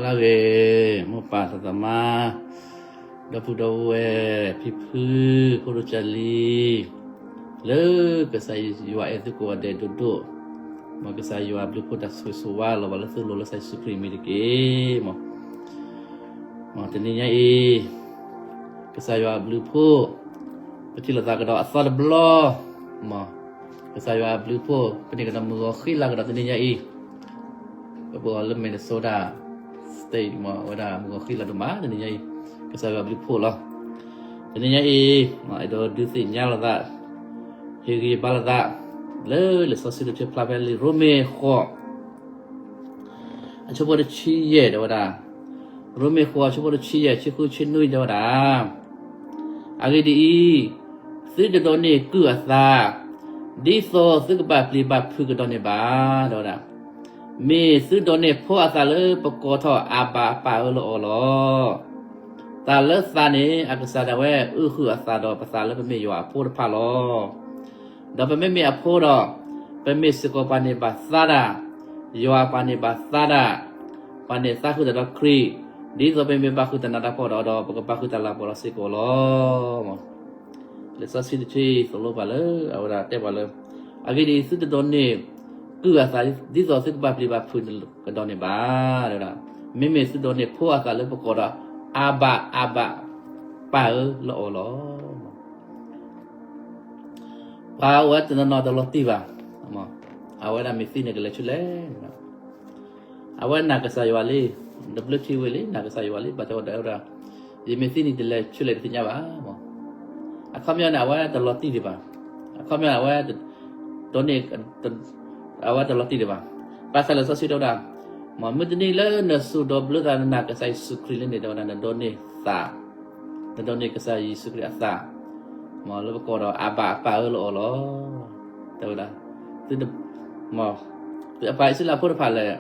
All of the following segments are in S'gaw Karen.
လၢဂ့ၤ မိၢ်ပၢ်သးသမါ, ဒီပုၢ်ဒီဝဲၢ် ဖံဖု ဖိဒိၣ်ကၢ်လံၤ, လၢကစၢ်ယွၤအဲၣ်သုကိးဂၤဒဲးဒိၣ်ဒိၣ်, မ်ကစၢ်ယွၤအဘျုးဖှိၣ်တၢ်ဆိၣ်ဂ့ၤဆိၣ်ဝါလီၤဘၣ်လၢသုလိၤလၢကစၢ်ယ့ၣ်ၡူးခရံာ်အမံၤတက့ၢ်. မ်တနံၤညါအံၤ ကစၢ်ယွၤအဘျုးဖှိၣ် ပထံၣ်လိာ်သးကဒီးအသီတဘျီ, မ်ကစၢ်ယွၤအဘျုးဖှိၣ် ပန့ၢ်ကဒီးမုၢ်ဂီၤဃံလၤကဒီးတနံၤညါအံၤ, ပအိၣ်လၢ Minnesota State မ်အဝဲဒၣ်မုၢ်ဂီၤဃံလၤဒိၣ်မးတနံၤညါအံၤ, ကစၢ်ယွၤအဘျုးဖှိၣ်လီၤ. တနံၤညါအံၤ မ်အဲၣ်ဒိးဒုးသ့ၣ်ညါလိာ်သး, ဟ့ၣ်ဂံၢ်ဘါလိာ်သး လၢလံာ်စီဆှံတဆၢဖျါဖဲလံာ်ရိမ့ၤဃိး အဆၢဖိတဆံယဲၢ်တဲဝဲဒၣ်, ရိမ့ၤဃိးအဆၢဖိတဆံယဲၢ် ဆံဃုဆံနွံတဲဝဲဒၣ်, အဂ့ၢ်ဒ်အံၤ, သုတဒိးန့ၢ်ကုၢ်အသး, ဒ်သိးသုကဘၣ်ပျံၤဘၣ်ဖုးကဒီးန့ၢ်ဘၣ်, တဲဝဲဒၣ်, မ့ၢ်သုဒိးန့ၢ်ဖိအသးလၢပကိးထီၣ်အးဘၤအပၢ်ဧၢလၢအီၤလီၤ. တၢ်လၢသးန့ၣ် အကစၢ်ဒၣ်ဝဲအုၣ်ဃုာ်အသးဒီးပသးလၢပမ့ၢ်ယွၤအဖိတဖၣ်လီၤ. ဒီးပမ့မ့ၢ်အဖိဒီး, ပမ့ၢ်စ့ၢ်ကီးပှၤန့ၢ်ဘၣ်သါတၢ်, ယွၤပှၤန့ၢ်ဘၣ်သါတၢ်, ပှၤန့ၢ်သါဃုာ်တၢ်ဒီးခရံာ်, ဒ်သိးပမ့ၢ်ဘၣ်ဃုာ်တၢ်နးတၢ်ဖှီၣ်ဒီး, ဒီးပကဘၣ်ဃုာ်တၢ်လၤပှီၤဒီးစ့ၢ်ကီးလီၤ. လံာ်စီဆှံတဆၢအံၤသိၣ်လိပှၤလၢ အဝဲဒၣ်တဲပှၤလၢ, အဂ့ၢ်ဒ်အံၤ, သုတဒိးန့ၢ်ကုၢ်အသး, ဒ်သိးသုကဘၣ်ပျံၤဘၣ်ဖုးကဒီးန့ၢ်ဘၣ်, မ့မ့ၢ်သုဒိးန့ၢ်ဖိအသးလၢပကိးဒီး အးဘၤ, အးဘၤ, ပၢ်ဧၢလၢအီၤလီၤ. ပှၤအိၣ်ဝဲတနီၤနီၤတလီၤတံၢ်ဘၣ်, အဝဲဒၣ်မ့ၢ်သံန့ၣ်ကလဲၤဆူလဲၣ်, အဝဲနာ်ကစၢ်ယွၤလံ, တဘျုးထံဝံၤလံ နာ်ကစၢ်ယွၤလံ ဘၣ်ဆၣ်ဝဲဒၣ်ဝဲဒၣ်, ယမ့ၢ်သံန့ၣ်တလဲၤဆူလဲၣ်တသ့ၣ်ညါဘၣ်. အခီပညီန့ၣ် အဝဲတလီၤတံၢ်ဒံးဘၣ်, အခီပညီန့ၣ် အဝဲ ဒိးန့ၢ် အဝဲတလီၤတံၢ်ဒံးဘၣ်. ဘၣ်ဆၣ်လံာ်စီဆှံတဲဝဲဒၣ်, မ်မုၢ်တနံၤလၢနစိာ်ဒီးဘျၢသးနနာ်ကစၢ်ယ့ၣ်ၡူးခရံာ်လံန့ၣ် တဲဝဲဒၣ် နဒိးန့ၢ်သး, နဒိးန့ၢ်ကစၢ်ယ့ၣ်ၡူးခရံာ်အသး, မ်လၢပကိးဒီးအးဘၤအပၢ်ဧၢလၢအီၤလီၤ. တဲဝဲဒၣ်, သုတ, မ်, ပှၤအံၣ်စရ့လးဖိတဖၣ်လဲၣ်,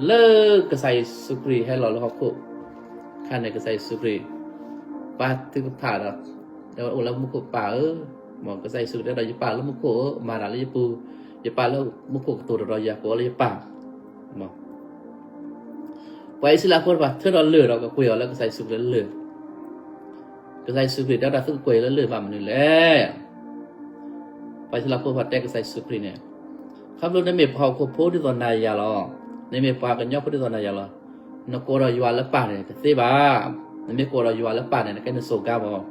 လၢကစၢ်ယ့ၣ်ၡူးခရံာ်ဟဲလီၤလၢဟီၣ်ခိၣ်ခါန့ၣ် ကစၢ်ယ့ၣ်ၡူးခရံာ် ပာ်ထုကဖၣ်ဒီး တဲဝဲအိၣ်လၢမူခိၣ်ပၢ်ဧၢ, မ်ကစၢ်ယ့ၣ်ၡူးခရံာ်တဲဒီး ယပၢ်လၢမူခိၣ်ဧၢ, မၤတၢ်လၢယပူၤ, ယပၢ်လၢမူခိၣ်ကတိၤတရီၤယၤ ကိးအီၤလၢယပၢ်. ပှၤအံၣ်စရ့လးဖိတဖၣ်ထၢဒီးလၢၢ်ဒီးကကွံာ်အီၤလၢကစၢ်ယ့ၣ်ၡူးခရံာ်လၢလၢၢ်, ကစၢ်ယ့ၣ်ၡူးခရံာ်တဲဝဲဒၣ် သုကကွံာ်လၢလၢၢ်ဘၣ်မနုၤလဲၣ်. ပှၤအံၣ်စရ့လးဖိတဖၣ်တဲကစၢ်ယ့ၣ်ၡူးခရံာ်န့ၣ်, ခီဖျိနမ့ၢ်ပှၤဟီၣ်ခိၣ်ဖိဒ်သိးနၤယၤလီၤ, နမ့ၢ်ပှၤကညီဖိဒ်သိးနၤယၤလီၤ, နကိးဒီးယွၤလၢပၢ်န့ၣ် တသ့ဘၣ်. နမ့ၢ်ကိးဒီးယွၤလၢပၢ်န့ၣ် နကဲနစိၤကါမး.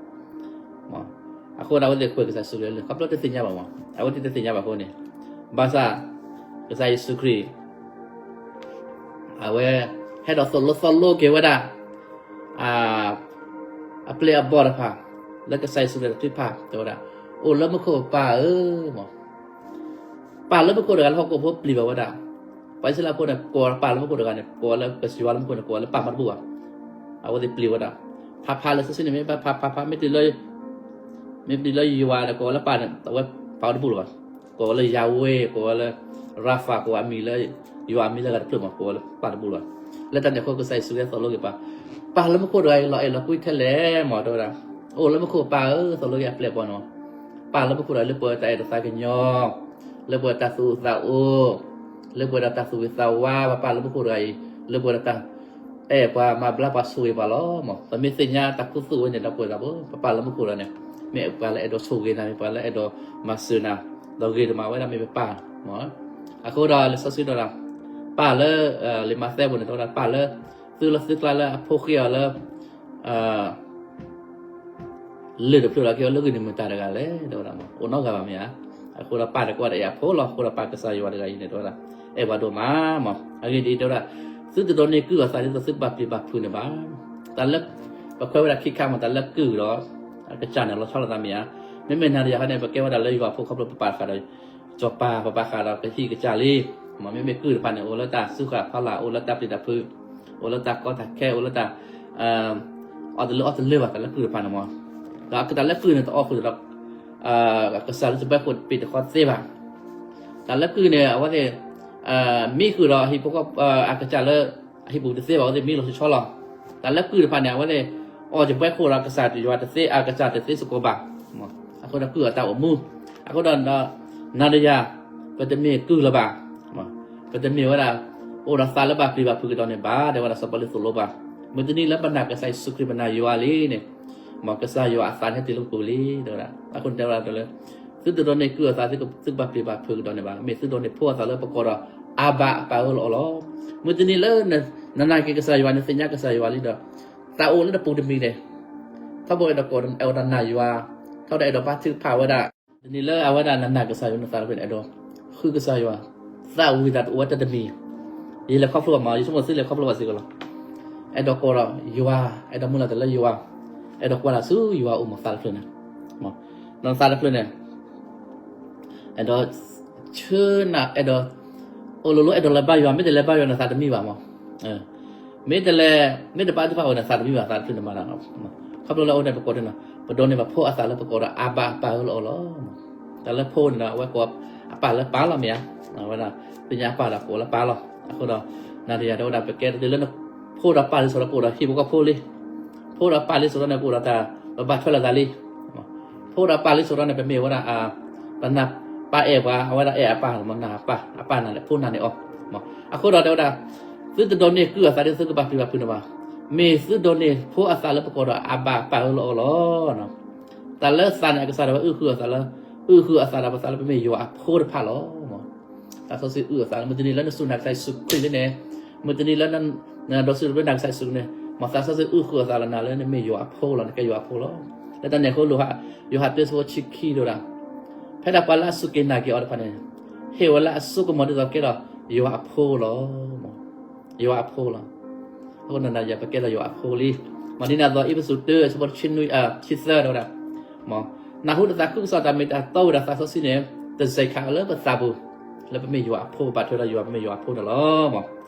အဃိန့ၣ် အဝဲသ့ၣ်ကွံာ်ကစၢ်ယ့ၣ်ၡူးခရံာ်လၢလၢၢ် ခီဖျိတသ့ၣ်ညါဘၣ်မး, အဝဲသ့ၣ်တသ့ၣ်ညါဘၣ်အဃိန့ၣ်, ဘၣ်ဆၣ် ကစၢ်ယ့ၣ်ၡူးခရံာ် အဝဲ ဟဲဒီးသိၣ်လိသီလိက့ၤဝဲဒၣ် အပျဲၢ်အဘီၣ်တဖၣ် လၢကစၢ်ယ့ၣ်ၡူးခရံာ်တဖၣ် တဲဝဲဒၣ်, အိၣ်လၢမူခိၣ်ပၢ်ဧၢ, ပၢ်လၢမူခိၣ်တဂၤလၢဟီၣ်ခိၣ်ဖိပျံၤဘၣ်ဝဲဒၣ်. ပှၤအံၣ်စရ့လးဖိန့ၣ် ကိးပၢ်လၢမူခိၣ်တဂၤန့ၣ် ကိးလၢကစၢ်ယွၤလၢမူခိၣ်န့ၣ် ကိးလၢပၢ်မးတဘူၣ်ဘၣ်. အဝဲသ့ၣ်ပျံၤဝဲဒၣ်, ဖးဖးလံာ်စီဆှံန့ၣ် မ့ၢ်ဘၣ်ဖးဖးဖး မ့ၢ်ပျံၤလၢ မ့ၢ်ပျံၤလၢယွၤဒီး ကိးဝဲလၢပၢ်န့ၣ် အဝဲပာ်ဝဲတဘူၣ်လၢၤဘၣ်. ကိးဝဲလၢ Yahweh, ကိးဝဲလၢ Rapha, ကိးအမံၤလၢ ယွၤအမံၤလၢအဂၤတဖျၢၣ်မး ကိးဝဲလၢပၢ်တဘူၣ်လၢၤဘၣ်. လၢတၢ်န့ၣ်အဃိ ကစၢ်ယ့ၣ်ၡူးခရံာ်သိၣ်လိက့ၤပၢ်, ပၢ်လၢမူခိၣ်တဂၤအံၤ လီၤအဲၣ်လီၤကွံထဲလဲၣ်မး တဲဝဲဒၣ်, အိၣ်လၢမူခိၣ်ပၢ်ဧၢ, သိၣ်လိက့ၤအပျဲၢ်အဘီၣ်န့ၣ်, ပၢ်လၢမူခိၣ်တဂၤအံၤလၢပှဲၤဒီးတၢ်အဲၣ်ဒိးသးကညီၤ, လၢပှဲၤဒီးတၢ်သူၣ်အိၣ်သးအိၣ်, လၢပှဲၤဒီးတၢ်သူၣ်ဂ့ၤသးဝါ, ပၢ်လၢမူခိၣ်တဂၤအံၤ လၢပှဲၤဒီးတၢ် အဲၣ်ပှၤမၤဘျါပှၤဆိၣ်ဂ့ၤပှၤလီၤမး. ပမ့ၢ်သ့ၣ်ညါတၢ်ခူသူၣ်ဝဲန့ၣ်ဒီးပှဲၤသးဘၣ်, ပပၢ်လၢမူခိၣ်တဂၤန့ၣ် မ့ၢ်ပှၤလၢအဲၣ်ဒိးဆိၣ်ဂ့ၤနၤ, မ့ၢ်ပှၤလၢအဲၣ်ဒိးမၤစၢၤနၤ, ဒီးဂ့ၤဒိၣ်မးဝဲဒၣ်မ့ၢ်ပပၢ်မး. အဃိဒီးလံာ်စီဆှံဒီး ပၢ်လၢ လံာ်မးသဲပူၤန့ၣ် တဲဝဲဒၣ်ပၢ်လၢ သုလၢသုကျါလၢအဖိဃ့အီၤလၢ လၢၢ်တဖျၢၣ်လီၤက့ၤအီၤလၢဂ့ၢ်န့ၣ်မတၤတဂၤလဲၣ် တဲဝဲဒၣ်မး, အိၣ်နီတဂၤဘၣ်မ့ၢ်ဧါ. အဃိဒီးပၢ်န့ၣ်ကွၢ်ဒီးအဲၣ်အဖိလီၤ. အဃိဒီးပၢ်ကစၢ်ယွၤတဂၤအံၤန့ၣ် တဲဝဲဒၣ် အဲၣ်ပှၤဒိၣ်မးမး. အဂ့ၢ်ဒ်အံၤ တဲဝဲဒၣ် သုတဒိးန့ၢ်ကုၢ်အသးဒ်သိးသုကဘၣ်ပျံၤဘၣ်ဖုးန့ၣ်ဘၣ်. တၢ်လၢ ပခွဲးဝဲဒၣ်ခံခါမး, တၢ်လၢကုၢ်ဒီး အကစၢ်န့ၣ် လီၤဆီလိာ်သးမ့ၢ်ဧါ. မ့မ့ၢ်နၤဒီးယၤခီန့ၣ် ပကဲဝဲဒၣ်လၢယွၤအဖိခီဖျိပပၢ်တဃၣ်ဒီး စီၤပၤ ပပၢ်ဃၣ်ဒီးကဟံၣ်ကစၢ်လံ. မ့မ့ၢ်ကုၢ်တဖၣ်န့ၣ် အိၣ်လၢတၢ်စူၢ်ဃာ်ဖီလာ်, အိၣ်လၢတၢ်ပျံၤတၢ်ဖုး, အိၣ်လၢတၢ်ကီတၢ်ခဲ, အိၣ်လၢတၢ် အီၣ်တလၢအီတလၢဘၣ် တၢ်လၢကုၢ်တဖၣ်န့ၣ်မး. ဒီးတၢ်လၢကုၢ်န့ၣ် တအီၣ်ဃုာ်ဒီး ကစၢ်လၢတဘဲခိၣ်ပ့ၤတခီသ့ဘၣ်. တၢ်လၢကုၢ်န့ၣ် အဝဲသ့ၣ် မံဃုာ်ဒီးဟံၣ်ဖိဃီ အကစၢ်လၢ အဟံၣ်ပူၤတသ့ဘၣ်, အဝဲသ့ၣ်မံလီၤဆီဆီလီၤ. တၢ်လၢကုၢ်တဖၣ်န့ၣ် အဝဲသ့ၣ် အီၣ်စၢၤဘဲခိၣ်ဒီးကစၢ်ယွၤတသ့, အကစၢ်တသ့စ့ၢ်ကီးဘၣ်. အဃိဒီးကုၢ်အတၢ်အိၣ်မူ, အဃိဒီး နၤဒီးယၤ ပတမ့ၢ်ကုၢ်လၢၤဘၣ်. ပတမ့ၢ်ဝဲဒၣ် အိၣ်ဒီးသးလၢဘၣ်ပျံၤဘၣ်ဖုးကဒီးန့ၣ်ဘၣ်, တဲဝဲဒၣ်စီၤပီလူးသိၣ်လိပှၤ, မုၢ်တနံၤလၢပနာ်ကစၢ်ယ့ၣ်ၡူးခရံာ်ပနာ်ယွၤလံန့ၣ်, မ်ကစၢ်ယွၤအသးန့ၣ်ဟဲတုၤလၢပပူၤလံ, တဲဝဲဒၣ်. အဃိန့ၣ်တဲဝဲဒၣ်လၢ သုတဒိးန့ၢ်ကုၢ်အသး သုကဘၣ်ပျံၤဘၣ်ဖုးကဒီးန့ၣ်ဘၣ်, မ့ၢ်သုဒိးန့ၢ်ဖိအသးလၢပကိးဒီး အၤဘၤ အပၢ်ဧၢလီၤအီၤလီၤ. မုၢ်တနံၤလၢနနာ်က့ၤကစၢ်ယွၤ နသ့ၣ်ညါကစၢ်ယွၤလံဒီး သးအိၣ်လၢနပူၤတမံၤန့ၣ်, ထီဘိအဲၣ်ဒိးကိး အဲၣ်ဒိးနာ်ယွၤ, ထီဘိအဲၣ်ဒိးဘါထုကဖၣ်ဝဲဒၣ်, တနံၤလၢအဝဲဒၣ်နနာ်ကစၢ်ယွၤ နသးတဖျၢၣ်န့ၣ် အဲၣ်ဒိးဃုကစၢ်ယွၤ, သးဝံၤသးတအိၣ်ဝဲတၢ်တမံၤ, ယလဲၤခီဖျိဘၣ်မး, ယဆိကမိၣ်သုလဲၤခီဖျိဘၣ်စ့ၢ်ကီးလီၤ. အဲၣ်ဒိးကိးဒီးယွၤ, အဲၣ်ဒိးမုၢ်လၢ်တၢ်လၢယွၤ, အဲၣ်ဒိးကွၢ်လၢ်ဆူယွၤအိၣ်မး သးတဖျၢၣ်န့ၣ်, နသးတဖျၢၣ်န့ၣ် အဲၣ်ဒိး ဆၢနၤ အဲၣ်ဒိး အိၣ်လိၤလိၤ အဲၣ်ဒိးလဲၤဘါယွၤ, မ့ၢ်တလဲၤဘါယွၤန့ၣ် သးတမံဘၣ်မး, မ့ၢ်တလဲၤ မ့ၢ်တဘါထုကဖၣ်ဝဲန့ၣ် သးတမံဘၣ်, သးတဖျၢၣ်န့ၣ်မး, ခီဖျိလၢအအိၣ်န့ၣ် ပကိးန့ၣ်, ပဒိးန့ၢ်ဘၣ်ဖိအသးလၢပကိးဒီး အၤဘၤ အပၢ်ဧၢလီၤအီၤလီၤ. တၢ်လၢဖိန့ၣ်ဒီး အဝဲကိးအပၢ်လၢပၢ်လီၤ မ့ၢ်ဧါ, အဝဲဒၣ် သ့ၣ်ညါအပၢ်ဒီးကိးလၢပၢ်လီၤ. အဃိဒီး နၤဒီးယၤတဲဝဲဒၣ် ပကဲတုၤလၢနဖိဒီးပၢ်လံစိးဒီး ကအိၣ်ဒီးဟံၣ်ဖိဃီဖိလံ, ဖိဒီးပၢ်လံစိးဒီးန့ၣ် ကအိၣ်ဒီးတၢ် ပဘၣ်ထွဲလိာ်သးလံ. ဖိဒီးပၢ်လံစိးဒီးန့ၣ် ပမ့ၢ်ဝဲဒၣ် ပနၢ်ပၢ်အဲၣ်ပှၤ, အဝဲဒၣ်အဲၣ်အပၢ်, မ့ၢ်နၢ်အပၢ်, အပၢ်နၢ်န့ၣ် ဖိနၢ်န့ၣ်အီၤ. အဃိဒီးတဲဝဲဒၣ် သုတဒိးန့ၢ်ကုၢ်အသးဒီး သုကဘၣ်ပျံၤဘၣ်ဖုးန့ၣ်ဘၣ်. မ့ၢ်သုဒိးန့ၢ်ဖိအသးလၢပကိးဒီး အၤဘၤ အပၢ်ဧၢလီၤအီၤလီၤ. တၢ်လၢသးန့ၣ် အကစၢ်ဒၣ်ဝဲအုၣ်ဃုအသးလၢ, အုၣ်ဃုအသးဒီးပသးလၢပမ့ၢ်ယွၤအဖိတဖၣ်လီၤ. သးစီဆှံအုၣ်အသးလၢ မုၢ်တနံၤလၢနစူၢ်နာ်ကစၢ်ယ့ၣ်ၡူးခရံာ်လံန့ၣ်, မုၢ်တနံၤလၢနဒိးစူၢ်တၢ်နာ်ကစၢ်ယ့ၣ်ၡူးန့ၣ်, မ်သးစီဆှံအုၣ်ဃုအသးလၢနၤလၢနမ့ၢ်ယွၤအဖိလီၤ, နကဲယွၤအဖိလီၤ. လၢတၢ်န့ၣ်အဃိ ယိၤဟၣ်တၢ ဆၢဖိဆံခံတဲဝဲဒၣ်, ဖဲဒၣ်ပှၤလၢအစူၢ်က့ၤနာ်က့ၤအီၤတဖၣ်န့ၣ်, ဟ့ၣ်ဝဲလၢအစိကမီၤဒ်သိးကဲထီၣ်ယွၤအဖိလီၤ. ယွၤအဖိလီၤ. အဃိန့ၣ် ယၤပကဲထီၣ်ယွၤအဖိလံ. မ့ၢ်ဒ်န့ၣ်အသိး အ့းဖ့းစူးတၢ ဆၢဖိတဆံနွံ, ဆံသၢတဲဝဲဒၣ်, နၢ်ဟူဒီးသးခုကစီၣ်တၢ်မ့ၢ်တၢ်တီဝံၤဒီး သးစီဆှံန့ၣ် တစဲးခးလၢပသးပူၤ, လၢပမ့ၢ်ယွၤအဖိ ပဘၣ်ထွဲဒီးယွၤ ပမ့ၢ်ယွၤအဖိန့ၣ်လီၤ.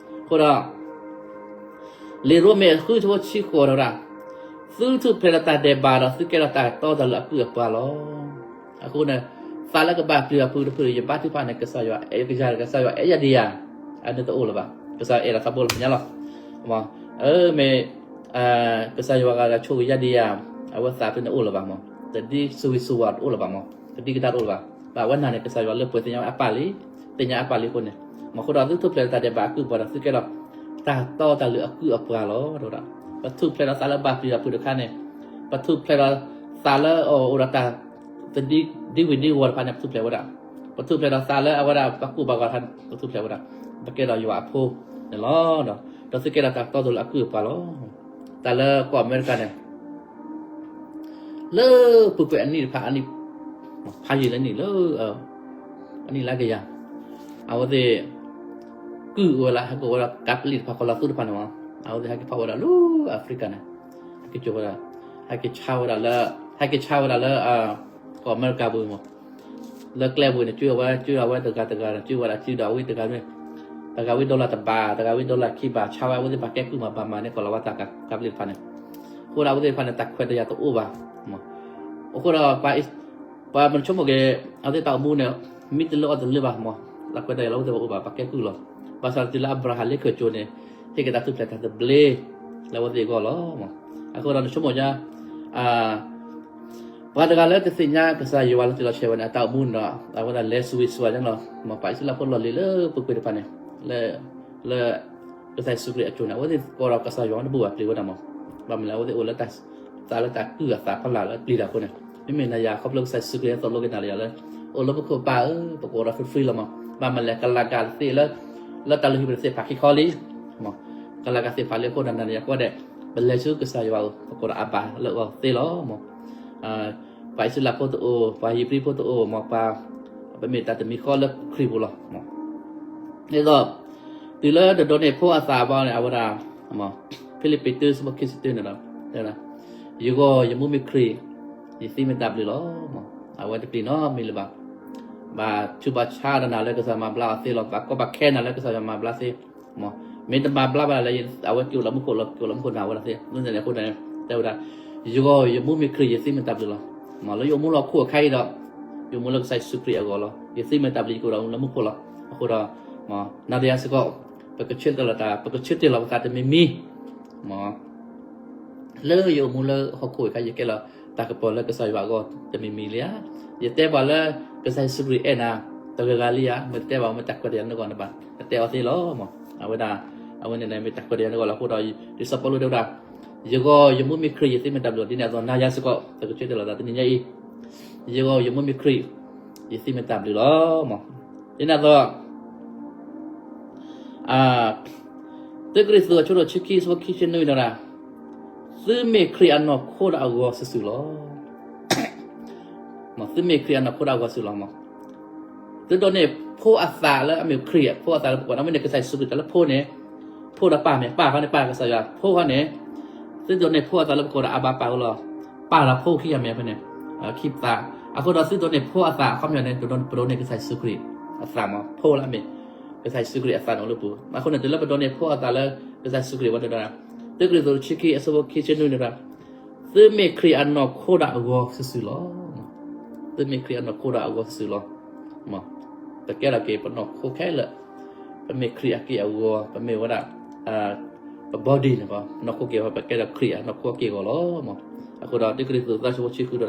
အဃိဒီး လံာ်ရိမ့းအဃု ဆၢဖိဆံဃိးတဲဝဲဒၣ်, သုထူၣ်ဖျဲးဒီးတၢ်ဒဲးဘးဒီး သုကဲထီၣ်တၢ်တီတၢ်လိၤအကုၢ်အပှၤလီၤ. အဃိန့ၣ် သးလၢကဘၣ်ပျံၤအဖုတဖု ယဘါထုကဖၣ်န့ၣ် ကစၢ်ယွၤအဲၣ်ယၤ, ကစၢ်ယွၤအဲၣ်ယၤဒံးဧါ, အန့ၣ်တအိၣ်လၢၤဘၣ်. ကစၢ်ယွၤအဲၣ်ဒိးသးဖိလီၤ ပသ့ၣ်ညါလီၤ. မ့ၢ် ကစၢ်ယွၤဂၤဂၤဆိၣ်ဂ့ၤယၤဒံးဧါ, အဝဲသးဖဲန့ၣ်အိၣ်လၢၤဘၣ်မး, တဒ် စူဝံစူဝါ တအိၣ်လၢၤဘၣ်မး, ကဒံကဒါတအိၣ်လၢၤဘၣ်. ဘၣ်ဝဲနၤန့ၣ် ကစၢ်ယွၤလၢပှဲၤသ့ၣ်ညါအပၢ်လံ, သ့ၣ်ညါအပၢ်လံအဃိန့ၣ်, မ့ၢ်အဃိဒီး သုထူၣ်ဖျဲးဒီးတၢ်ဒဲးဘးအကုၢ်အပှၤဒီး သုကဲထီၣ် တၢ်တီတၢ်လိၤအကုၢ်အပှၤလီၤ တဲဝဲဒၣ်. ပထူၣ်ဖျဲးဒီးသးလၢဘၣ်ပျံၤဘၣ်ဖုးတခါန့ၣ်, ပထူၣ်ဖျဲးဒီးသးလၢအအိၣ်ဒီးတၢ် ဒ်ဝံၤဒ်ဝီၤတဖၣ်န့ၣ် ပထူၣ်ဖျဲးဝဲဒၣ်. ပထူၣ်ဖျဲးဒီးသးလၢအဝဲဒၣ်ပှၤကူၣ်ဘၣ်ဂီၤတဖၣ်န့ၣ် ပထူၣ်ဖျဲးဝဲဒၣ်. ပကဲထီၣ်ယွၤအဖိန့ၣ်လီၤ. ဒီးသုကဲထီၣ်တၢ်တီတၢ်လိၤအကုၢ်အပှၤလီၤ. တၢ်လၢကီၢ်အမဲရကၤန့ၣ် လၢပူၤကွံာ်အနံၣ်တဖၣ်, ဖးယံာ်လၢနံၣ်လၢ အနံၣ်လၢကယၤ, အဝဲသ့ၣ် ကုၢ်ဝဲလၢ ဟဲက့ၤဝဲဒၣ်ကးပလံၣ်တဖၣ် ကီၤလၤသူတဖၣ်န့ၣ်မး, အဝဲသ့ၣ်ဟဲက့ၤဖီၣ်ဝဲဒၣ်လၢအဖရံကၤန့ၣ်, ဟဲက့ၤကၠိဝဲဒၣ်, ဟဲက့ၤဆါဝဲဒၣ်လၢ, ဟဲက့ၤဆါဝဲဒၣ်လၢ ကီၢ်အမဲရကၤပူၤမး, လၢကျဲပူၤန့ၣ် ကၠိဝဲ, ကၠိဝဲတဂၤတဂၤန့ၣ် ကၠိဝဲဒၣ်စုဒီးဝံတဂၤန့ၣ်, တဂၤဝံ dollar တဘး, တဂၤဝံ dollar ခံဘး, ဆါဝဲအဝဲသ့ၣ်တဖၣ်ကဲကုၢ်မး ဘၣ်မၤန့ၢ်ကီၤလၤဝါတၢ်ကးပလံၣ်တဖၣ်န့ၣ်, အဃိဒီးအဝဲသ့ၣ်တဖၣ်န့ၣ် တၢ်ခွဲးတၢ်ယာ်တအိၣ်ဘၣ်. အဃိဒီး ပှၤမ့ၢ်ဆိကမိၣ်က့ၤ အဝဲသ့ၣ်တၢ်အိၣ်မူန့ၣ် မံတလၢအီၣ်တလၢဘၣ်မး, တၢ်ခွဲးတၢ်ယာ်လၢအဝဲသ့ၣ်တဖၣ်အိၣ်ဘၣ် ပှၤကဲကုၢ်လီၤ. ဘၣ်ဆၣ်တုၤလၢအၤဘြၤဟၣ်လ့ခၢၣ်ကၠိန့ၣ် ဟ့ၣ်က့ၤတၢ်ထူၣ်ဖျဲးတၢ်သဘျ့ လၢအဝဲသ့ၣ်အဂီၢ်လီၤ. အဃိဒီးနဆိကမိၣ်ညါ ပှၤတဂၤလၢတသ့ၣ်ညါကစၢ်ယွၤလီၤတံၢ်လီၤဆဲးဝဲန့ၣ် အတၢ်အိၣ်မူန့ၣ်ဒီး အဝဲဒၣ်လဲၤစူၤဝံၤစူၤဝါညါလီၤ. မ်ပှၤအံၣ်စရ့လးဖိလီၢ်လံၤလၢပူၤကွံာ်တဖၣ်န့ၣ် လၢ လၢ ကစၢ်ယ့ၣ်ၡူးခရံာ်အစိၤန့ၣ် အဝဲသ့ၣ်ကိးဒီးကစၢ်ယွၤတဘူၣ်ဘၣ်ပျံၤဝဲဒၣ်မး. ဘၣ်မနုၤလဲၣ် အဝဲသ့ၣ်အိၣ်လၢ သးလၢတၢ်ကုၢ်အသးဖီလာ်လၢပျံၤတၢ်အဃိန့ၣ်, မ့မ့ၢ်နၤယၤခီဖျိကစၢ်ယ့ၣ်ၡူးခရံာ်သိၣ်လိက့ၤနၤလၢယၤလၢ အိၣ်လၢမူခိၣ်ပၢ်ဧၢ, ပကိးဒီး free free လီၤမး. ဘၣ်မနုၤလဲၣ် ကလၤကၤသ့ၣ်လၢ လၢတၢ်လုၢ်ဟံၣ်ပူၤတသ့ၣ်ဖးခံခီလံ ကလၤကၤသ့ၣ်ဖးလံအဃိဒီး နၤယၤကိးဂၤဒဲး ပလဲၤဆူကစၢ်ယွၤအအိၣ် ပကိးဒီးအဘၤလၢအဂီၢ်သ့လီၤမး. ပှၤအံၣ်စရ့လးဖိတအိၣ်, ပှၤဧ့ၤဘြံၤဖိတအိၣ်မး, ပှၤ ပမ့ၢ်တၢ်တမံၤဃီလၢခရံာ်ပူၤလီၤ. ဒ်သိး တုၤလၢတဒိးန့ၢ်ဖိအသးဘၣ်န့ၣ် အဝဲဒၣ် ဖံလံးပံးတၢ ဆၢဖိခံဆံတၢန့ၣ်ဒီး ယဂီၢ်ယမူမ့ၢ်ခရံာ်, ယသံမ့ၢ်တၢ်ဘျုးလီၤ. အဝဲတပျံၤနီတမံၤလၢၤဘၣ်. ဘၣ်ဆူးဘၣ်ဆါဒီးနၤလၢကစၢ်ယွၤမၤဘျါအီၤသ့လီၤ. ဘၣ်ကီဘၣ်ခဲနၤလၢကစၢ်ယွၤမၤဘျါသ့. မ့ၢ်တမၤဘျါဘၣ်လၢ အဝဲက့ၤအိၣ်လၢမူခိၣ်လီၤ, က့ၤအိၣ်လၢမူခိၣ်နၤဝဲဒၣ်သ့. လၢန့ၣ်အဃိန့ၣ် တဲဝဲဒၣ် ယဂီၢ်ယမူမ့ၢ်ခရံာ် ယသံမ့ၢ်တၢ်ဘျုးလီၤ. လၢယအိၣ်မူလၢဟီၣ်ခိၣ်အခါအံၤဒီး ယအိၣ်မူလၢကစၢ်ယ့ၣ်ၡူးခရံာ်အဂီၢ်လီၤ. ယသံမ့ၢ်တၢ်ဘျုး ယကအိၣ်ဒီးလၢမူခိၣ်လီၤ. အဃိဒီး နၤဒီးယၤစ့ၢ်ကီး ပကဆၢတဲာ်လီၤတၢ်, ပကဆၢတဲာ်လီၤပသးတမံၤမံၤ လၢယအိၣ်မူလၢဟီၣ်ခိၣ်အခါ ယကဲလီၤတၢ်ကပီၤလၢကစၢ်ယွၤအဂီၢ်တမံၤမံၤလံဧါ. ယတဲပှၤလၢ ကစၢ်ယ့ၣ်ၡူးခရံာ်အဲၣ်နၤ တဂၤဂၤလံဧါ. မ့ၢ်တတဲဘၣ် မ့ၢ်တၢ်ခွဲးတၢ်ယာ်နဂီၢ်န့ၣ်ဘၣ် နတဲအီၤသ့လီၤမး. အဝဲဒၣ် အဝဲန့ၣ်မ့ၢ်တၢ်ခွဲးတၢ်ယာ်န့ၣ်အဂီၢ်လီၤ. အဃိဒီး လံာ်စီၤပီလူးတဲဝဲဒၣ်, ယဂီၢ်ယမိၢ်မ့ၢ်ခရံာ် ယသ့မ့ၢ်တၢ်ဘျုးလီၤ. ဒ်န့ၣ်အသိး နၤယၤစ့ၢ်ကီး ပကဆၢတဲာ်လီၤသးတနံၤညါအံၤ, ယဂီၢ်ယမိၢ်မ့ၢ်ခရံာ် ယသ့မ့ၢ်တၢ်ဘျုးလီၤ. ဒ်န့ၣ်အသိး တၢကရံၣ်သူး အဆၢဒိၣ်ဆံခံ အဆၢဖိခံဆံနွံန့ၣ်ဝဲဒၣ်, သုမ့ၢ်ခရံာ်အနီၢ်ခိဒီးအဂီၤစုာ်စုာ်လီၤ. သုမ့ၢ်ခရံာ်အနီၢ်ခိဒီးအဂီၤစုာ်လီၤ. သုဒိးန့ၢ်ဖိအသးလၢအမ့ၢ်ခရံာ်အဖိအသးလၢပဂီၢ်, အဝဲန့ၣ်ကစၢ်ယ့ၣ်ၡူးခရံာ်တၢ်လၢဖိန့ၣ်, ဖိဒီးပၢ်မ့ၢ်, ပၢ်ခီန့ၣ် ပၢ်ကစၢ်ယွၤ, ဖိခီန့ၣ်, သုဒိးန့ၢ်ဖိအသးလၢပဂီၢ်ဒီးအၢ်ဘၣ်ပၢ်ဧၢလီၤ. ပၢ်ဒီးဖိခံဂၤမ့ၢ်ဖဲန့ၣ်, ခံသး, အဃိဒီးသုဒိးန့ၢ်ဖိအသးအခီပညီန့ၣ် ပဒိးန့ၢ်ကစၢ်ယ့ၣ်ၡူးခရံာ်အသးမ့ၢ်, ဖိလၢအမ့ၢ် ကစၢ်ယ့ၣ်ၡူးခရံာ်အသးန့ၣ်အိၣ်လၢပူၤ. အဃိန့ၣ် တုၤလၢပဒိးန့ၢ်ဖိအသးလၢကစၢ်ယ့ၣ်ၡူးခရံာ်ဝဲန့ၣ်ဒီး, တၢကရံၣ်သူးတဆံခံ အဆၢဖိခံဆံနွံန့ၣ်ဒီး, သုမ့ၢ်ခရံာ်အနီၢ်ခိဒီးအဂီၤစုာ်စုာ်လီၤ. သုမ့ၢ်ခရံာ်အနီၢ်ခိဒီးအဂီၤစုာ်စုာ်လီၤ. ပကဲထီၣ်က့ၤပနီၢ်ခိခဲလၢာ်, ပမ့ၢ်ခရံာ်အက့ၢ်အဂီၤ, ပမ့ၢ်ဝဲဒၣ် ပ body န့ၣ်, ပနီၢ်ခိက့ၢ်ဂီၤ ပကဲထီၣ်ခရံာ်အနီၢ်ခိအက့ၢ်အဂီၤလီၤ. အဃိဒီးတၢကရံၣ်သူးသၢ အဆၢဖိဆံဃုဒီး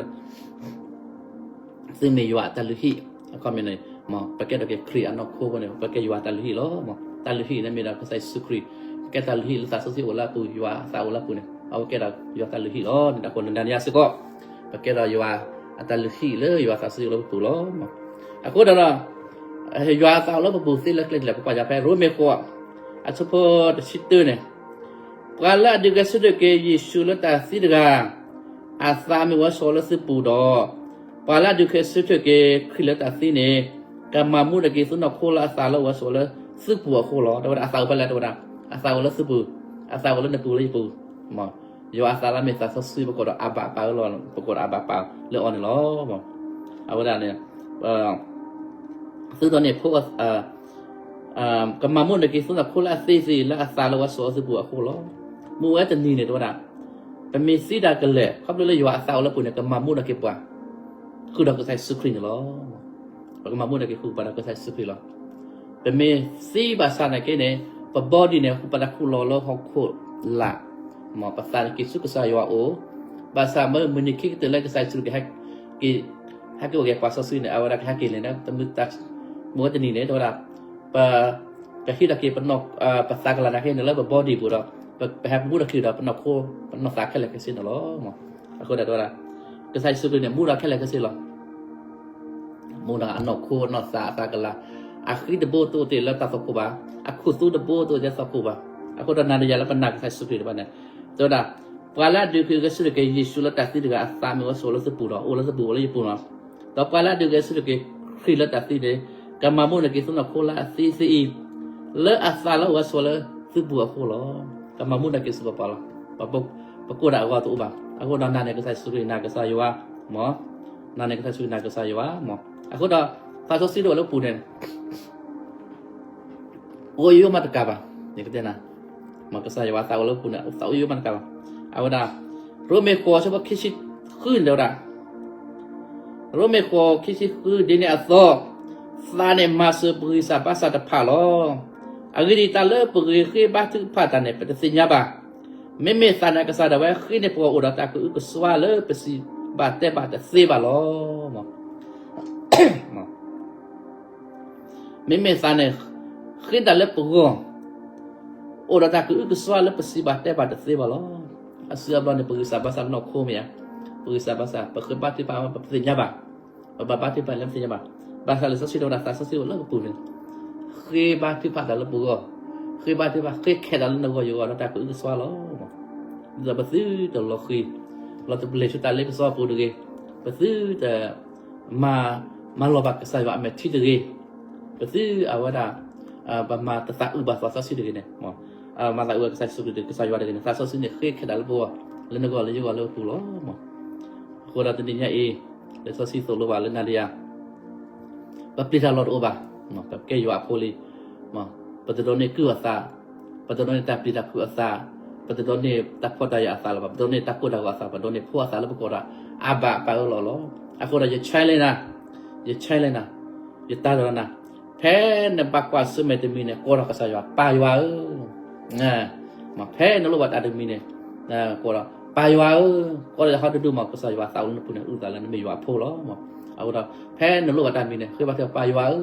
သုမ့ၢ်ယွၤအတၢ်လုၢ်ဟံၣ်, အခီပညီန့ၣ်, ပကဲထီၣ်က့ၤခရံာ်အနီၢ်ခိအဃိန့ၣ် ပကဲယွၤအတၢ်လုၢ်ဟံၣ်လီၤ. တၢ်လုၢ်ဟံၣ်န့ၣ်မ့ၢ်ဒၣ်ကစၢ်ယ့ၣ်ၡူးခရံာ်, ပကဲတၢ်လုၢ်ဟံၣ်လၢသးစီဆှံအိၣ်လၢအပူၤ, ယွၤအသးအိၣ်လၢအပူၤန့ၣ်, အဝဲကဲဒီးယွၤတၢ်လုၢ်ဟံၣ်လီၤ. ဒ်န့ၣ်အဃိ နၤယၤစ့ၢ်ကီး, ပကဲဒီးယွၤအတၢ်လုၢ်ဟံၣ်လၢယွၤသးစီဆှံအိၣ်လၢပပူၤလီၤ. အဃိဒီး ယွၤအသးအိၣ်လၢပပူၤသ့လၢကျဲဒ်လဲၣ် ပကွၢ်ယၤဖဲရိမ့ၤဃိး အဆၢဖိတဆံတၢန့ၣ်, ပှၤလၢအဒုးဂဲၤဆၢထၢၣ်က့ၤယ့ၣ်ၡူးလၢတၢ်သံတဂၤ, အသးမ့ၢ်ဝဲဆိးလၢသုပူၤဒီး, ပှၤလၢအဒုးဂဲၤဆၢထၢၣ်က့ၤခရံာ်လၢတၢ်သံန့ၣ်, ကမၤမူဒၣ်က့ၤသုနီၢ်ခိလၢအသးလၢအဝဲဆိးလၢသုပူၤအဃိလီၤ. တဲဝဲဒၣ်အသးအိၣ်ဖဲလဲၣ်, တဲဝဲဒၣ် အသးအိၣ်လၢသုပူၤ, အသးအိၣ်လၢနပူၤလၢယပူၤ ယွၤအသးလၢအမ့ၢ်သးစီဆှံ ပကိးဒီးအၢ်ဘၣ်ပၢ်ဧၢလီၤ, ပကိးဒီးအၢ်ဘၣ်ပၢ်လၢအီၤန့ၣ်လီၤ. အဝဲဒၣ်န့ၣ် သုဒိးန့ၢ်ဖိ ကမၤမူဒၣ်က့ၤသုနီၢ်ခိလၢအသံသ့ၣ် လၢအသးလၢအဝဲဆိးလၢသုပူၤအဃိလီၤ. မုၢ်ဝဲတနံၤန့ၣ် တဲဝဲဒၣ် ပမ့ၢ်သံတၢ်ကလဲာ် ခီဖျိလၢယွၤအသးအိၣ်လၢပူၤန့ၣ် ကမၤမူဒၣ်က့ၤပှၤ ဃုာ်ဒီးကစၢ်ယ့ၣ်ၡူးခရံာ်န့ၣ်လီၤ. ပကမၤမူဒၣ်က့ၤဃုာ်ပှၤဒီးကစၢ်ယ့ၣ်ၡူးခရံာ်လီၤ. ပမ့ၢ်သံဘၣ်ဆၣ်နာ်က့န့ၣ် ပ body န့ၣ် ဃုာ်ပသးခူၣ်လီၤလၢဟီၣ်ခိၣ်လာ်, ပသးန့ၣ်က့ၤဆူကစၢ်ယွၤအအိၣ်, ဘၣ်ဆၣ်မ့ၢ်မုၢ်နံၤခံကတၢၢ်လၢကစၢ်ယ့ၣ်ၡူးခရံာ် ဟဲက့ၤအိၣ်က့ၤပှၤစီဆှံန့ၣ် အဝဲဒၣ်ကဟဲက့ၤလဲၤန့ၣ် မုၢ်ဝဲတနံၤန့ၣ် တဲဝဲဒၣ် ပ ကဟံးထီၣ်က့ၤပနီၢ် ပသးကလၤနာ်က့န့ၣ် လၢပ body ပူၤဒီး ပဟဲမူထီၣ်က့ၤဒီးပနီၢ်ခိ ပနီၢ်သးခဲလၢာ်ခဲဆ့န့ၣ်လီၤ. အဃိဒီးတဲဝဲဒၣ် ကစၢ်ယ့ၣ်ၡူးခရံာ်န့ၣ် မူထီၣ်ခဲလၢာ်ခဲဆ့လီၤ. မူထီၣ်အနီၢ်ခိ အနီၢ်သး အသးကလၤ, အဃံတဘိတအိၣ်တ့ၢ်လၢတၢ်သွၣ်ခိၣ်ဘၣ်, အခူသူၣ်တဘိတအိၣ်တ့ၢ်လၢသၣ်ခိၣ်ဘၣ်. အဃိဒီးနၤဒီးယၤလၢပနာ်ကစၢ်ယ့ၣ်ၡူးခရံာ်တဖၣ်န့ၣ် တဲဝဲဒၣ် ပှၤလၢအဒုးဂဲၤဆၢထၢၣ်က့ၤယ့ၣ်ၡူးလၢတၢ်သံတဂၤ အသးမ့ၢ်ဝဲဆိးလၢသုပူၤဒီး အိၣ်လၢသုပူၤ အိၣ်လၢယပူၤလီၤ. ဒီးပှၤလၢအဒုးဂဲၤဆၢထၢၣ်က့ၤခရံာ်လၢတၢ်သံန့ၣ် ကမၤမူဒၣ်က့ၤသုနီၢ်ခိလၢအသံသ့ၣ်အံၤ လၢအသးလၢအဝဲဆိးလၢသုပူၤအဃိလီၤ. ကမၤမူဒၣ်က့ၤဆူပပှၤလီၤ. ပကိၢ်ဒၣ်အဂီၢ်တအိၣ်ဘၣ်. အဃိဒီးနၤန့ၣ်ကစၢ်ယ့ၣ်ၡူးခရံာ် နၤကစၢ်ယွၤမ့ၢ်, နၤန့ၣ်ကစၢ်ယ့ၣ်ၡူးခရံာ် နၤကစၢ်ယွၤမ့ၢ်. အဃိဒီး သးစီဆှံတအိၣ်လၢပူၤန့ၣ် အိၣ်ယိယိမးတကးဘၣ်. ယကတဲနၤ, မ့ၢ်ကစၢ်ယွၤသးအိၣ်လၢပူၤန့ၣ် သးအိၣ်ယိယိမးတကးဘၣ်. အဝဲဒၣ် ရိမ့ၤဃိး အဆၢဖိခံဆံဃုန့ၣ်တဲဝဲဒၣ် ရိမ့ၤဃိး ခံဆံဃု ဒ်န့ၣ်အသိး သးန့ၣ်မၤစၢၤပဂံၢ်စၢ်ဘါစၢ်တဖၣ်လီၤ. အဂ့ၢ်ဒ်အံၤ တၢ်လၢပဂ့ၤဃ့ဘါထုကဖၣ်တၢ်န့ၣ် ပတသ့ၣ်ညါဘၣ်. မ့မ့ၢ်သးန့ၣ် ကစၢ်ဒၣ်ဝဲဃ့န့ၢ်ပှၤအိၣ်ဒီးတၢ်ကအုကစွါလၢပစံးဘၣ်တဲဘၣ်တသ့ဘၣ်လီၤ. မ့မ့ၢ်သးန့ၣ် ဃ့တၢ်လၢပဂီၢ် အိၣ်ဒီးတၢ်ကအုကစွါလၢပစံးဘၣ်တဲဘၣ်တသ့ဘၣ်လီၤ. အစုအဘျီန့ၣ် ပဂံၢ်စၢ်ဘါစၢ်လၢနီၢ်ခိမ့ၢ်ဧါ, ပဂံၢ်စၢ်ဘါစၢ် ပဃ့ဘါထုကဖၣ် ပတသ့ၣ်ညါဘၣ်, ပဘၣ်ဘါထုကဖၣ်လၢပသ့ၣ်ညါဘၣ်. ဘၣ်ဆၣ်လံာ်စီဆှံတဲဝဲဒၣ် သးစီဆှံအိၣ်လၢပပူၤန့ၣ် ဃ့ဘါထုကဖၣ်တၢ်လၢပဂီၢ်, ဃ့ဘါထုကဖၣ် ဃ့ခဲတၢ်လၢနဂီၢ်ယဂီၢ်လၢတၢ်ကအုကစွါလီၤ. ဒ်သိးပသုတလီၤဃံၤ, လီၤတပျ့ၤဆူတၢ်လ့ပစီအပူၤတဂ့ၤ, ပသုတ မၤ, မၤလီၤဘၣ်ကစၢ်ယွၤအမဲာ်ထံတဂ့ၤ, ပသုအဝဲဒၣ် ပမၤတသးအုးဘၣ်သးစီဆှံတဂ့ၤန့ၣ်, မၤသးအုးဘၣ်ကစၢ်ယ့ၣ်ၡူးခရံာ် ကစၢ်ယွၤတဂ့ၤန့ၣ် သးစီဆှံန့ၣ်ဃ့ခဲတၢ်လၢပဂီၢ်, လၢနဂီၢ်လၢယဂီၢ်လၢပပူၤလီၤ. အဃိဒီးတနံၤညါအံၤ လံာ်စီဆှံသိၣ်လိဘၣ်လၢနၤဒီးယၤ ပပျံၤတၢ်လီၢ်တအိၣ်ဘၣ်, ပကဲယွၤအဖိလံ, ပတဒိးန့ၢ်ကုၢ်အသး, ပတဒိးန့ၢ်တၢ်ပျံၤတၢ်ဖုးအသး, ပတဒိးန့ၢ်တၢ်ဖှီၣ်တၢ်ယာ်အသးလၢၤဘၣ်, ပတဒိးန့ၢ်တၢ်ကိၢ်တၢ်ဂီၤအသး, ပဒိးန့ၢ်ဖိအသးလၢပကိးဒီး အါဘၣ်ပၢ်အၢလီၤလီၤ. အဃိဒီးယ challenge နၤ, ယ challenge နၤ, ယတဲဒီးနၤ, ဖဲနဘၣ်ကွၢ်ဆၢၣ်မဲာ်တမံၤန့ၣ် ကိးဒီးကစၢ်ယွၤ ပၢ်ယွၤဧၢ ဖဲနလိၣ်ဘၣ်တၢ်တမံၤန့ၣ် ကိးဒီး ပၢ်ယွၤဧၢ, ကိးဒီးဟီဒူဒူမး ကစၢ်ယွၤသးအိၣ်လၢနပူၤန့ၣ် အုၣ်သးလၢနမ့ၢ်ယွၤအဖိလီၤ. အဃိဒီး ဖဲနလိၣ်ဘၣ်တၢ်တမံၤန့ၣ် ဃ့ဘါထုကဖၣ် ပၢ်ယွၤဧၢ,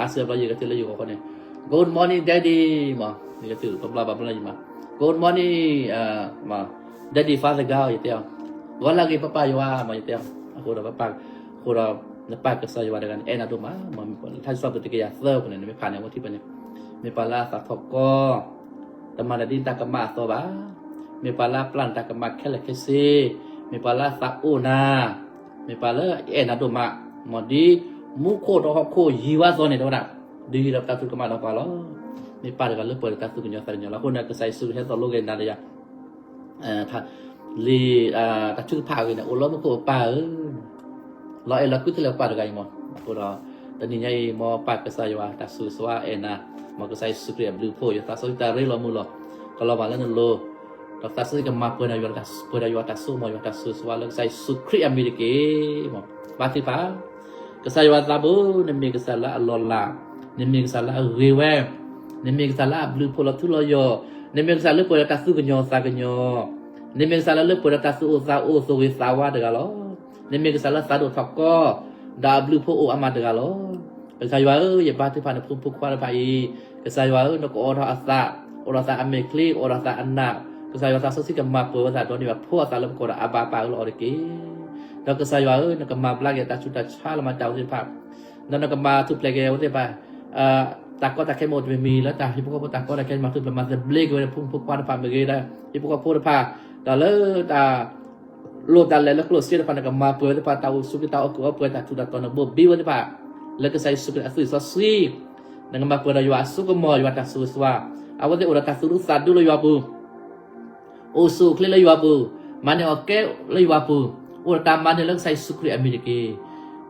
အါစုအဘျီယကတဲလၢယဂီၢ်ဃီန့ၣ် Good morning, Daddy မး, နကသုးပဘျီဘၣ်ဘျီယမး, Good morning, Daddy Father God ယတဲအီၤ, ဂီၤလၢအဂ့ၤ ပၢ်ပၢ်ယွၤ မး ယတဲအီၤ, အဃိဒီး အဃိဒီး နပၢ်ကစၢ်ယွၤတဂၤန့ၣ် အဲၣ်နၤဒိၣ်မး, မ့ၢ်လၢထါစံးထီၣ်ပတြၢၤတကယၤသၢပူၤန့ၣ် နမ့ၢ်ဖးန့ၣ် အဝဲထံၣ်ဖဲန့ၣ်, မ့ၢ်ပှၤလၢအသးထီၣ်ကီ, တမၤတၢ်ဒ်တၢ်ကမၣ်အသိးဘၣ်, မ့ၢ်ပှၤလၢအပျၢ်နတၢ်ကမၣ်ခဲလၢာ်ခဲဆ့, မ့ၢ်ပှၤလၢအသးအိၣ်နၤ, မ့ၢ်ပှၤလၢအအဲၣ်နၤဒိၣ်မး, မ့ၢ်ဒ်မူခိၣ်ဒီးဟီၣ်ခိၣ်ယံၤဝဲအသိးန့ၣ် တဲဝဲဒၣ်, ဒုးယံၤဒီးပတၢ်သူၣ်ကမၣ်ဒီးပှၤလီၤ. မ့ၢ်ပၢ်တဂၤလၢပှဲၤဒီးတၢ်သူၣ်ကညီၤသးကညီၤလီၤ. အဃိန့ၣ် ကစၢ်ယ့ၣ်ၡူးခရံာ်ဟဲသိၣ်လိက့ၤနၤဒီးယၤ လံာ်တၢ်ထုကဖၣ်အဂ့ၢ်န့ၣ် အိၣ်လၢမူခိၣ်ပၢ်ဧၢ, လီၤအဲၣ်လီၤကွံထဲလဲၣ်ပၢ်တဂၤအံၤမး. အဃိဒီး တနံၤညါအံၤ မ်ပၢ်ကစၢ်ယွၤတၢ်ဆိၣ်ဂ့ၤဆိၣ်ဝါအဲၣ်နၤ, မ်ကစၢ်ယ့ၣ်ၡူးခရံာ်အဘျုးအဖှိၣ် ယသးစီဆှံတၢ်ရ့လိာ်မုာ်လိာ် ကလီၤဘၣ်လၢနလိၤ, ဒီးသးစီဆှံကမၤပှဲၤဒီးယွၤ, ပှဲၤဒီးယွၤတၢ်စိကမီၤ ယွၤတၢ်ဆိၣ်ဂ့ၤဆိၣ်ဝါလၢကစၢ်ယ့ၣ်ၡူးခရံာ်အမံၤတက့ၢ်. မ်ဘါထုကဖၣ်, ကစၢ်ယွၤသးဘိ, နမ့ၢ်ကစၢ်လၢအလီၤလး, နမ့ၢ်ကစၢ်လၢအဂ့ၤဝဲ, နမ့ၢ်ကစၢ်လၢအဘျုးအဖှိၣ်လီၤထူလီၤယိာ်, နမ့ၢ်ကစၢ်လၢပှဲၤဒီးတၢ်သူၣ်ကညီၤသးကညီၤ, နမ့ၢ်ကစၢ်လၢလၢပှဲၤဒီးတၢ်သူၣ်အိၣ်သးအိၣ် သူၣ်ဂ့ၤသးဝါတဂၤလီၤ. နမ့ၢ်ကစၢ်လၢသးဒိၣ်ထီၣ်ကီ, ဒီးအဘျုးအဖှိၣ်အိၣ်အါမးတဂၤလီၤ. ကစၢ်ယွၤဧၢ, ယဘါထုကဖၣ်နဖိမုၣ်ဖိခွါတဖၣ်အံၤ, ကစၢ်ယွၤဧၢ, နကအိးထီၣ်အသး, အိးထီၣ်သးအမဲာ်ချံ, အိးထီၣ်သးအနၢ်, ကစၢ်ယွၤသးစီဆှံကမၤပှဲၤဝဲသးဒီးန့ၢ်ဘၣ်ဖိအသးလၢပကိးဒီး အဘၤပၢ်ဧၢ လၢအီၤတက့ၢ်. ဒီးကစၢ်ယွၤဧၢ, နကမၤဘျါက့ၤတၢ်ဆူးတၢ်ဆါလၢမၤတၢ်ဝဲသ့ၣ်တဖၣ်, ဒီးနကမၤထူၣ်ဖျဲးက့ၤအဝဲသ့ၣ်တဖၣ် တၢ်ကီတၢ်ခဲမ့ၢ်အိၣ်တမံၤမံၤ လၢတၢ်ဟံၣ်ဖိဃီဖိတၢ်ကီတၢ်ခဲ မၤထူၣ်ဖျဲးမၤသဘျ့က့ၤဝဲဒၣ် ဖိမုၣ်ဖိခွါတဖၣ်မ့ၢ်ဂ့ၤ, ဒီးဟံၣ်ဖိဃီဖိတဖၣ်, ဒီးလၢတၢ်လိၣ်တၢ်လဲၤလၢကျိၣ်စ့တဖၣ် နကမၤပှဲၤဝဲသ့ၣ်တဖၣ် တၢ်အိၣ်ဆူၣ်က့ၤတၢ်အိၣ်ကအိၣ်ပှဲၤ တၢ်ထူးတၢ်တီၤ နဘိးဘံဝဲသ့ၣ်တဖၣ်, လၢကစၢ်ယ့ၣ်ၡူးခရံာ်အသွံၣ်စီဆှံ, နကမၤပှဲၤဒီးယွၤအစိကမီၤ ယွၤတၢ်ဆိၣ်ဂ့ၤဆိၣ်ဝါ, အဝဲသ့ၣ်အိၣ်ဒီးတၢ်သူၣ်ဒူသးဒူလၢယွၤပူၤ အိၣ်ဆူၣ်အိၣ်ချ့လၢယွၤပူၤ, မၤန့ၢ်အီၣ်ကဲလၢယွၤပူၤ, အိၣ်ဒီးတၢ်မၤနၢၤလၢကစၢ်ယ့ၣ်ၡူးခရံာ်အမံၤတက့ၢ်.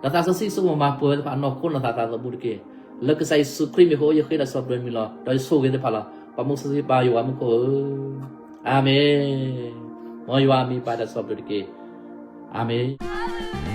ဒီးသးစီဆှံအစိကမီၤမၤပှဲၤဝဲသ့ၣ်တဖၣ် နီၢ်ခိနီၢ်သးသးသမူတက့ၢ်. လၢကစၢ်ယ့ၣ်ၡူးခရံာ်မ့ၢ်ဃိယဃ့ဒီးစီၤပှၤမံၤလီၤ. ဒီးယဆိၣ်ဂ့ၤသ့ၣ်တဖၣ်လီၤ. ပှၤမူစီဆှံပၢ်ယွၤမူခိၣ်ဧၢ, အၤမ့ၣ်. မ်ယွၤအမံၤပၢ်တၢ်စီဆှံတက့ၢ်. အၤမ့ၣ်.